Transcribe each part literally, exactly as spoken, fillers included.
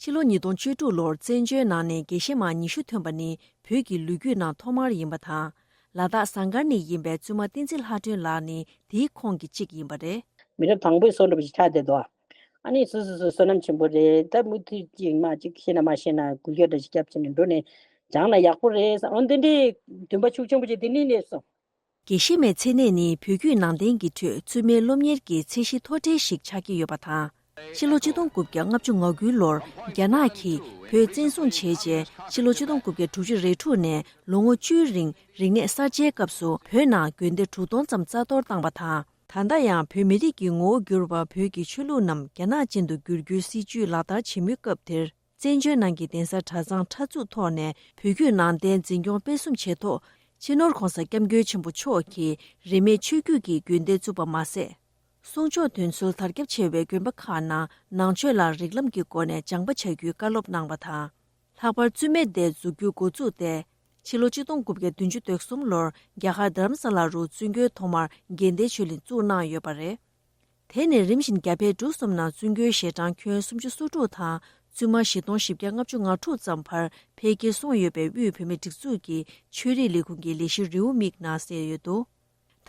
ཕྱི་ལོ་ཉིས་སྟོང་བཅུ་དྲུག་ལོར་བཙན་བྱོལ་ནང་ནས་དགེ་བཤེས་མ་ཉི་ཤུ་ཐོན་པ་ནི་བོད་ཀྱི་ལོ་རྒྱུས་ནང་ཐོག་མར་ཡིན་པ་དང་། ལ་དྭགས་ཟངས་དཀར་ནས་ཡིན་པའི་བཙུན་མ་བསྟན་འཛིན་ལྷ་སྒྲོན་ལགས་ནི་དེའི་ཁོངས་ཀྱི་གཅིག་ཡིན་པ་རེད། མི་རབས་དང་པོའི་བཟོ་འདྲ་པོ་ཞིག་ཆགས་བསྡད་འདུག་ཨ་ནི་སོ་སོ་སོ་བསོད་ནམས་ཆེན་པོ་རེད། ད་མུ་མཐུད་ཅིག་མ་ཅིག་ཤེས་ན་མ་ཤེས་ན་འགུལ་སྐྱོད་འདྲ་ཞིག་རྒྱབ་བྱས་ནས་འགྲོ་ནས་སྦྱངས་ན་ཡག་པོ་རེད། འོ་འདི་འདྲའི་འདུན་པ་ཤུགས་ཆེན་པོ་ཅིག་དེ་ནས་སླེབས་སོང་། དགེ་བཤེས་མའི་མཚན་གནས་ནི་བོད་བརྒྱུད་ནང་བསྟན་གྱི་ཁྲོད་བཙུན་མའི་སློབ་གཉེར་གྱི་ཚད་གཞི་མཐོ་གྲས་ཤིག་ཆགས་ཀྱི་ཡོད་པ་དང་། ཕྱི་ལོ་ཆིག་སྟོང་དགུ་བརྒྱ་ལྔ་བཅུ་ང་དགུ་ལོར་རྒྱ་ནག་གིས་བོད་བཙན་བཟུང་བྱས་རྗེས། ཕྱི་ལོ་ཆིག་སྟོང་དགུ་བརྒྱ་དྲུག་ཅུ་རེ་དྲུག་ནས་ལོ་ངོ་བཅུའི་རིང་རིག་གནས་གསར་བརྗེའི་སྐབས་སུ་བོད་ནང་དགོན་སྡེ་དྲུག་སྟོང་ཙམ་རྩ་གཏོར་བཏང་བ་དང་། ད་ལྟ་ཡང་བོད་མི་རིགས་ཀྱི་ངོ་བོ་གྱུར་པ་བོད་ཀྱི་ཆོས་ལུགས་རྣམས་རྒྱ་ནག་ཅན་དུ་བསྒྱུར་རྒྱུའི་སྲིད་ཇུས་ལག་བསྟར་བྱེད་མུས་སྐབས་དེར། བཙན་བྱོལ་ནང་གི་གདན་ས་གྲྭ་ཚང་ཕྲུ་གུ་ཚོའི་ཐོག་ནས་བོད་བརྒྱུད་ནང་བསྟན་འཛིན་སྐྱོང་སྤེལ་གསུམ་བྱས་ཐོག་སྤྱི་ནོར་༧གོང་ས་༧སྐྱབས་མགོན་ཆེན་པོ་མཆོག་གིས་རིས་མེད་ཆོས་བརྒྱུད་ཀྱི་དགོན་སྡེ་བཙུགས་པ་མ་ཟད། གསུང་ཆོས་འདོན་སྲོལ་དར་ཁྱབ་ཆེ་བའི་དགོན་པ་ཁག་ནང་ནང་ཆོས་ལ་རིགས་ལམ་གྱི་སྒོ་ནས་སྦྱངས་པ་བྱ་རྒྱུའི་བཀའ་སློབ་གནང་བ་དང་། ལྷག་པར་བཙུན་མའི་སྡེ་འཛུགས་རྒྱུ་འགོ་བཙུགས་ཏེ། ཕྱི་ལོ་ཆིག་སྟོང་དགུ་བརྒྱ་བདུན་ཅུ་དོན་གསུམ་ལོར་རྒྱ་གར་དྷ་རམ་ས་ལ་རུ་བཙུན་དགོན་ཐོག་མར་དགེ་ལྡན་ཆོས་གླིང་བཙུགས་གནང་ཡོད་པ་རེད། དེ་ནས་རིམ་བཞིན་རྒྱ་བལ་འབྲུག་གསུམ་ནང་བཙུན་དགོན་ཞལ་གྲངས་ཁྱོན་སུམ་ཅུ་སོ་དྲུག་དང་བཙུན་མ་བཞི་སྟོང་བཞི་བརྒྱ་ལྔ་བཅུ་ང་དྲུག་ཙམ་བར་འཕེལ་རྒྱས་སོང་ཡོད་པའི་དབུས་བོད་མིའི་སྒྲིག་འཛུགས་ཀྱི་ཆོས་རིག་ལས་ཁུངས་ཀྱི་ལས་གཞིའི་རེའུ་མིག་ནང་གསལ་ཡོད་འདུག་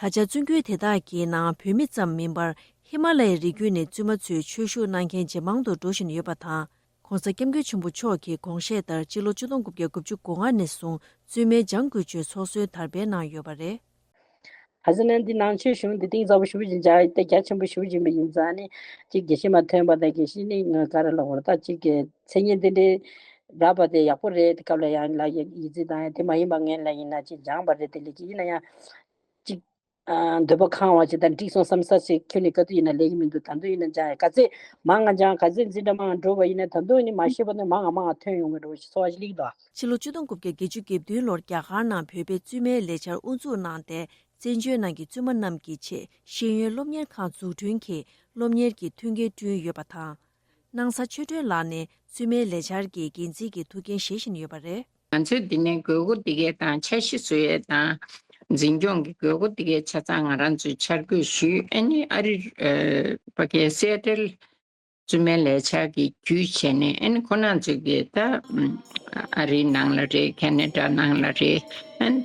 ད་ཆ་བཙུན་དགོན་དེ་དག་གི་ནང་བོད་མི་ཙམ་མིན་པར་ཧི་མ་ལ་ཡའི་རི་རྒྱུད་ནས་བཙུན་མ་ཚོས་ཆོས་ཞུགས་གནང་མཁན་ཇེ་མང་དུ་འགྲོ་བཞིན་ཡོད་པ་དང་། ྋགོང་ས་ྋསྐྱབས་མགོན་ཆེན་པོ་མཆོག་གི་དགོངས་བཞེད་ལྟར་སྤྱི་ལོ་ཆིག་སྟོང་དགུ་བརྒྱ་དགུ་བཅུ་གོ་ལྔ་ནས་བཟུང་བཙུན་མའི་སྦྱང་དགོས་ཚུལ་ཚོགས་གཙོས་དར་སྤེལ་གནང་ཡོད་པ་རེད། ག་ཟེར་ན་འདི་ནང་ཆོས་གཞུང་འདི་གཏིང་ཟབ་པོ་ཞེ་པོ་ཅིག་འཇགས་ཡོད་དེ་རྒྱ་ཆེན་པོ་ཞེ་པོ་ཅིག་ཡིན་པ་ཡིན་ཙང་ནི་ཅིག་དགེ་བཤེས་མ་ཐོན་པ་དང་དགེ་བཤེས་ནི་ང་ག་རེ་ལབ་དགོས་རེད། ད་ཅིག་གི་མཚན་སྙན་དེ་འདྲའི་རག་པ་དེ་ཡག་པོ་རེད། དེ་སྐབས་ལ་ཡང་ལ་ཡི་ཡིད་ཆེས་དང་དེ་མ་ཡིན་པ་ངན་ལ་ཡིན་ན་ཅིག་སྦྱངས་པ་རེད། དེ་ལས་ཀྱི་ཡིན་ན་ཡང་ཅིག་ཨ་འདོད་པ་ཁེངས་པ་ཅིག་དང་འགྲིག་སོང་བསམ་ས་ཞིག་ཁྱོན་ནས་ག་དུས་ཡིན་ན་ལས་ཀྱི་མི་འདུག་ད་དུང་ཡིན་ན་སྦྱངས་ཡ་ག་ཚད་མང་ང་སྦྱངས་ག་ཚད་འཛིན་གྲྭ་མང་འགྲོ་བ་ཡིན་ན་ད་དུང་ནི་མ་ཤེས་པ་ནི་མང་ང་མང་ང་ཐོན་ཡོང་གི་འགྲོ་བ་ཞིག་ཚོར་བ་ཞིག་སླེབས་འདུག་ཕྱི་ལོ་ཆིག་སྟོང་དགུ་བརྒྱ་བརྒྱད་ཅུ་གྱ་བདུན་ལོར་རྒྱ་གར་ནང་བོད་པའི་བཙུན་མའི་ལས་འཆར་དབུ་འཛུགས་གནང་སྟེ། བཙན་བྱོལ་ནང་གི་བཙུན་མ་རྣམས་ཀྱི་ཆེད་ཤེས་ཡོན་སློབ་གཉེར་ཁང་འཛུགས་སྐྲུན་གྱིས་སློབ་གཉེར་གྱི་མཐུན་རྐྱེན་བསྐྲུན་ཡོད་པ་དང་། སྣང་ས་ཆོས་སྒྲོན་ལགས་ནི་བཙུན་མའི་ལས་འཆར་གྱི་འགན་འཛིན་གྱི་ཐུགས་འགན་བཞེས་བཞིན་ཡོད་པ་རེད། ང་ཚོས་འདི་ནས་དགོས་མཁོ་འདི་གས་དང་འཆར་གཞི་བཟོ་ཡས་དང་འཛིན་སྐྱོང་གི་དགོས་མཁོ་འདི་གས་ཆ་ཚང་ང་རང་ཚོས་འཆར་འགོད་ཞུས། ཨ་ནི་ཨ་རི་ཨ་ཕ་གིའི་གསལ་འགྲེལ་བཙུན་མའི་ལས་འཆར་གྱི་བརྒྱུད་བྱས་ནས། ཨ་ནི་ཁོ་རང་ཚོས་ཀྱི་ད་ཨ་རིའི་ནང་ལ་རེད། ཁེ་ན་ཌ་ནང་ལ་རེད། ཨ་ནི་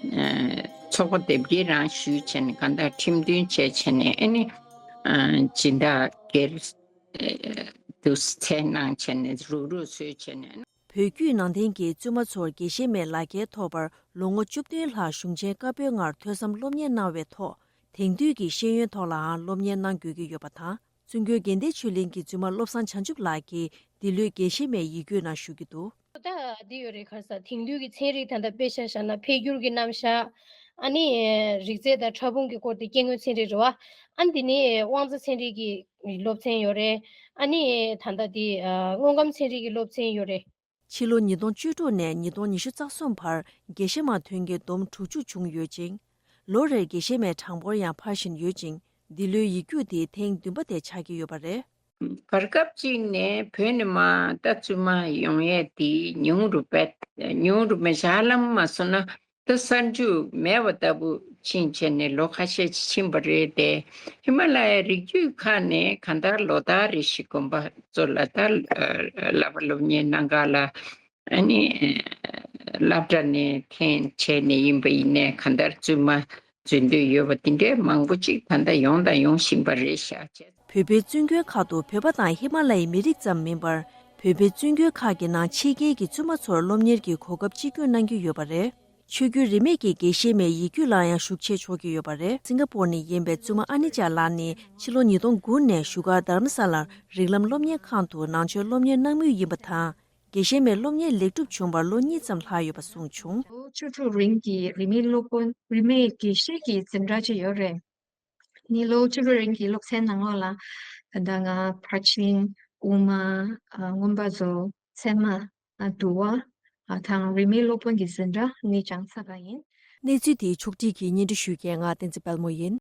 ཚོགས་པ་དེབ་སྐྱེལ་རང་ཞུས་བྱས་ནས་གང་ལྟར་ཁྲིམས་མཐུན་བྱས་བྱས་ནས། ཨ་ནི་སྦྱིན་བདག་སྒེར་དུ་འཚོལ་གནང་བྱས་ནས་རུག་རུག་བཟོས་བྱས་ནས། བོད་བརྒྱུད་ནང་བསྟན་གྱི་བཙུན་མ་ཚོར་དགེ་བཤེས་མའི་ལག་ཁྱེར་ཐོབ་པར་ལོ་ངོ་བཅུ་བདུན་ལྷག་གཞུང་ཆེན་བཀའ་པོད་ལྔར་ཐོས་བསམ་སློབ་གཉེར་གནང་བའི་ཐོག་དེང་དུས་ཀྱི་ཤེས་ཡོན་ཐོག་ལའང་སློབ་གཉེར་གནང་དགོས་ཀྱི་ཡོད་པ་དང་། བཙུན་དགོན་དགེ་ལྡན་ཆོས་གླིང་གི་བཙུན་མ་བློ་བཟང་བྱང་ཆུབ་ལགས་ཀྱིས་འདི་ལོའི་དགེ་བཤེས་མའི་ཡིག་རྒྱུགས་ནང་ཞུ་གི་འདུག་ད་འདི་ཡོད་རེད། ག་རེ་ཟེར། དེང་དུས་ཀྱི་ཚན་རིག་ད་ལྟ་དཔེ་ཆ་བཞག་ན་འཕེལ་འགྱུར་གྱི་རྣམ་གཞག་ཨ་ནི་རིག་རྩལ་དང་ཕྲ་ཕུང་གི་སྐོར་དེ་སྐྱེ་དངོས་ཚན་རིག་རེད་བ། ཨ་ནི་དེ་ནས་དབང་རྩ་ཚན་རིག་གི་སློབ་ཚན་ཡོད་རེད། ཨ་ནི་ད་ལྟ་དེ་ཨ་དངོས་ཁམས་ཚན་རིག་གི་སློབ་ཚན་ཡོད་རེད། ཕྱི་ལོ་ཉིས་སྟོང་བཅུ་དྲུག་ནས་ཉིས་སྟོང་ཉི་ཤུ་རྩ་གསུམ་བར་དགེ་བཤེས་མ་ཐོན་མཁན་བསྡོམས་དྲུག་ཅུ་བྱུང་ཡོད་ཅིང་། ལོ་རེར་དགེ་བཤེས་མའི་གྲངས་འབོར་ཡང་འཕར་བཞིན་ཡོད་ཅིང་། འདི་ལོའི་ཡིག་རྒྱུགས་དེ་ཐེངས་བདུན་པ་དེ་ཆགས་ཀྱི་ཡོད་པ་རེད། བར་སྐབས་ཅིག་ནས་བོད་ནས་མར་ད་བཙུན་མ་ཡོང་ཡས་དེ་ཉུང་རུ་བས། ཉུང་རུ་མེད་ཧ་ལམ་མ་སོང་ན་ད་གསར་འཇུག་མེད་པ་ལྟ་བུ་ཕྱིན་བྱས་ནས་ལོ་ཁ་ཤས་ཕྱིན་པ་རེད་དེ། ཧི་མ་ལ་ཡའི་རི་རྒྱུད་ཁག་ནས་གང་ལྟར་ལོ་ལྟར་རེ་བཞིན་དགོན་པ་ཚོ་ལ་ད་བསླབ་པ་སློབ་གཉེར་གནང་ག་ལ། ཨ་ནི་སློབ་གྲྭ་ནས་འཐེན་བྱས་ནས་ཡིན་པ་ཡིན་ནའི་གང་ལྟར་བཙུན་མ་འཛུལ་འདོད་ཡོད་པ་དེ་འདྲའི་མང་པོ་ཅིག་ད་ལྟ་ཡོང་དང་ཡོང་བཞིན་པ་རེད་ཤག་བོད་པའི་བཙུན་དགོན་ཁག་ཏུ་བོད་པ་དང་ཧི་མ་ལ་ཡའི་མི་རིགས་ཙམ་མིན་པར། བོད་པའི་བཙུན་དགོན་ཁག་གི་ནང་ཕྱི་རྒྱལ་གྱི་བཙུན་མ་ཚོར་སློབ་གཉེར་གྱི་གོ་སྐབས་གཅིག་གྱུར་གནང་རྒྱུ་ཡོད་པ་རེད། ཆོས་བརྒྱུད་རིས་མེད་ཀྱི་དགེ་བཤེས་མའི་ཡིག་རྒྱུགས་ལ་ཡང་ཞུགས་ཆེད་འབྱོར་གྱི་ཡོད་པ་རེད། སིང་ག་པོར་ནས་ཡིན་པའི་བཙུན་མ་ཨ་ནི་ཅཱ་ལགས་ནི་ཕྱི་ལོ་ཉིས་སྟོང་དགུ་ནས་བཞུགས་སྒར་དྷ་རམ་ས་ལར་རིགས་ལམ་སློབ་གཉེར་ཁང་དུ་ནང་ཆོས་སློབ་གཉེར་གནང་མུས་ཡིན་པ་དང་། དགེ་བཤེས་མའི་སློབ་གཉེར་ལེགས་གྲུབ་བྱུང་བར་ལོ་གཉིས་ཙམ་ལྷག་ཡོད་པ་གསུངས་བྱུང་། ལོ་བཅུ་དྲུག་རིང་གི་རིས་མེད་སློབ་དཔོན། རིས་མེད་དགེ་བཤེས་ཀྱི་འཛིན་གྲྭ་ཅིག་ཡོད་རེད། ནི་ལོ་བཅུ་དྲུག་རིང་གི་སློབ་ཚན་ནང་ལོགས་ལ་ད་ལྟ་ང་ཕར་ཕྱིན། དབུ་མ། ཨ་མངོན་པ་མཛོད། ཚད་མ། ཨ་འདུལ་བ། ཨ་དང་རིས་མེད་སློབ་དཔོན་གྱི་འཛིན་གྲྭ་ནི་སྦྱངས་ཚར་བ་ཡིན། གནས་ཚུལ་དེའི་ཕྱོགས་བསྒྲིགས་ཀྱིས་སྙན་སྒྲོན་ཞུ་མཁན་ང་བསྟན་འཛིན་དཔལ་མོ་ཡིན།